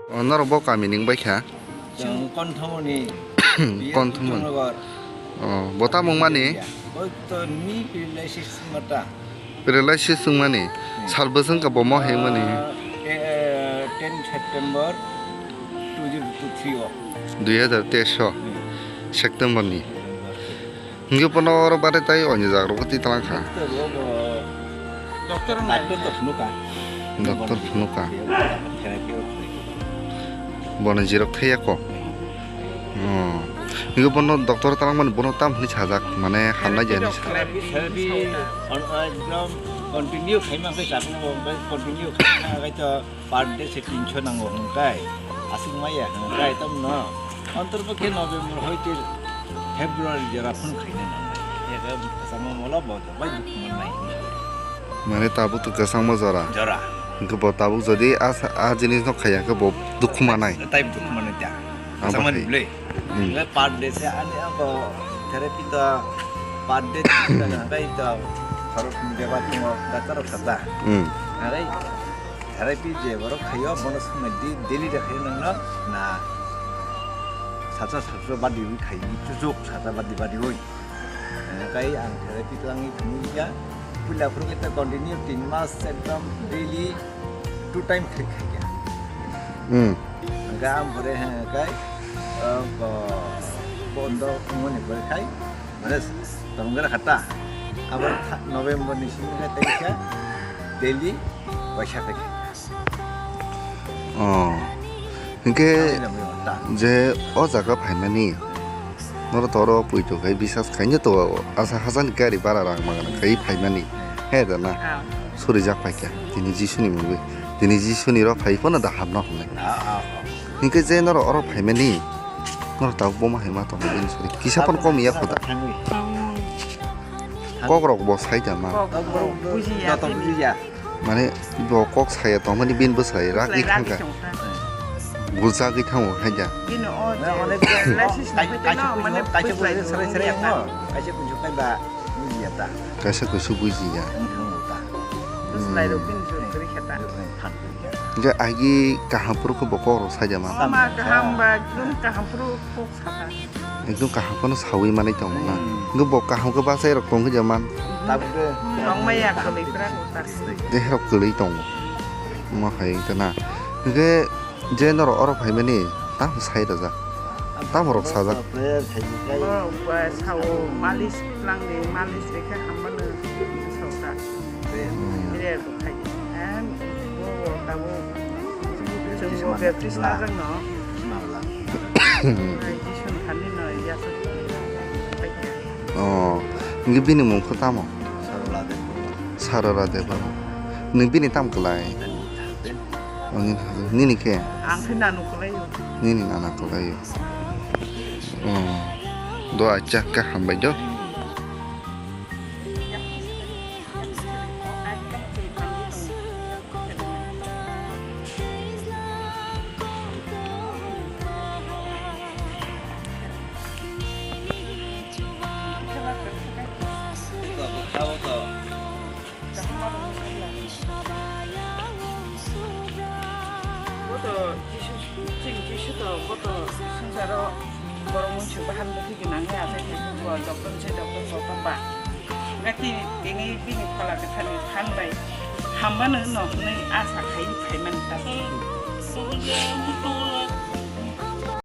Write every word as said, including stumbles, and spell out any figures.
O, norok bo kami ni wng bai kha? Chwng Konthomoni, Konthomoni. Nagar. O, bo tamo wng mani? Oi to ni paralysis mata. Paralysis wng mani? Hmm. Sal bwswk wng kha bo mo hai wng mani? Ah, eh, ten September two zero two three o. Dui hazar teis o, hmm, September ni. Hingke bono oro bare tai onyo jaga rok twi tlang kha. Doctor no. Doctor to phunukha. Doctor phunukha. Bono jirok thaiya ko. Oh. Hingke bono doctor tlang mani bono tam hwnwi sajak, mane hamnai jani. Therapy, therapy, on, ekdom continue khaima khe chapno, continue khaima khe to. Per day se tinso nango hwnkai, aswk maya hwnkai, tamno. Antor pokhe November hoite February jora phone khaina nangnai. Ega sama mola bo bai dukhu mannai. Mane tabuk to kwchangma jora. Jora. Hwnkhe bo tabuk jodi a sa-, a jinis no khaiya khe bo dukhu manai. Tai dukhu manai ta. Abo kwchangma hai. Ni bwle. Hmm. Ngai per day se ani ako therapy to per day ta ngai to khorok ni beba tungo doctor kata. Hmm. Ngai Therapy je borok khaio, bono swngmani di, daily de khaio nangno, na sacha sacha badi wi khai, chuchuk sacha badi badi wi. Eh, kai ang therapy twlangwi thangwi ya, puila phuru khe ta continue tin mas ekdom daily two time khai khai ya. Hmm. Hingke ang pore, he, kai, eh, bo-, bondo wngmani pore khai, Mane, tonggra khata. Abo tha-, November ni simi khe tei khe daily waisa khe. Oh. Hingke je o jaga phaimani, noro toro puitu khai bisas khainai to asa hasani gari bara rang magana khai phaimani. He da na? Ah. Surijak phaikha. Tini Jisuni mungwi. Tini Jisuni ro phai phano da hamno hwnwi. Ah, ah, ah. Hingke je noro oro phaimani. Noro tabuk boma hai ma tongo bini sori. Kisa phano kom ya khoda. Kok rok bo sai da ma. Kok rok bujiya. Mane bo kok saya tongmani bini bwsai ragwi thangkha. Buljagwi thango hai da. Bini o je license ni phaitano mane buslai rok wngya ta. Kaisa kuisu bujiya. Buslai rok bini jor kwrwi kha ta. Hingke agi kaham phuru khe bo kok rok sai da ma. Oma kaham ba ekdom kaham phuru kok saka. Ekdom kaham phano sawi manai tongo na. Hmm. Hingke bo kaham khe bachai rok tong khe je man. Tabuk de. Tongmaya kwlwi prak utar. Dehe rok kwlwi tongo. Omo hai wngkha na. Hingke je norok oro phaimani tamo sai rwjak. Tamo rok sajak. Borok ba sao malis twlang di, malis rikha hambano sokha. Hmm. Bere rok khai. Em, bo tabuk. Chwng bo Baptist Bla. Ajak no. Bla, bla. Ai, Jisu ni thani no yasok. Oh, hingke bini mung khe tamo? Sarola Debbarma. Sarola Debbarma. Nwng bini tam kwlai? Ani husband. Oh, nini husband. Nini khe? Ang khe nanu kwlai o. Nini nana kwlai o. Oh. Do acha khe hambai do. Boto Jisu, chwng Jisu to boto swngcharo borok mungsu bahan bwtwi gwnang ya, tei bo doctor se doctor kotor ba. Gati tini bini phola kwthar ni phan bai hambano no hwnwi asa khai phaimani ta.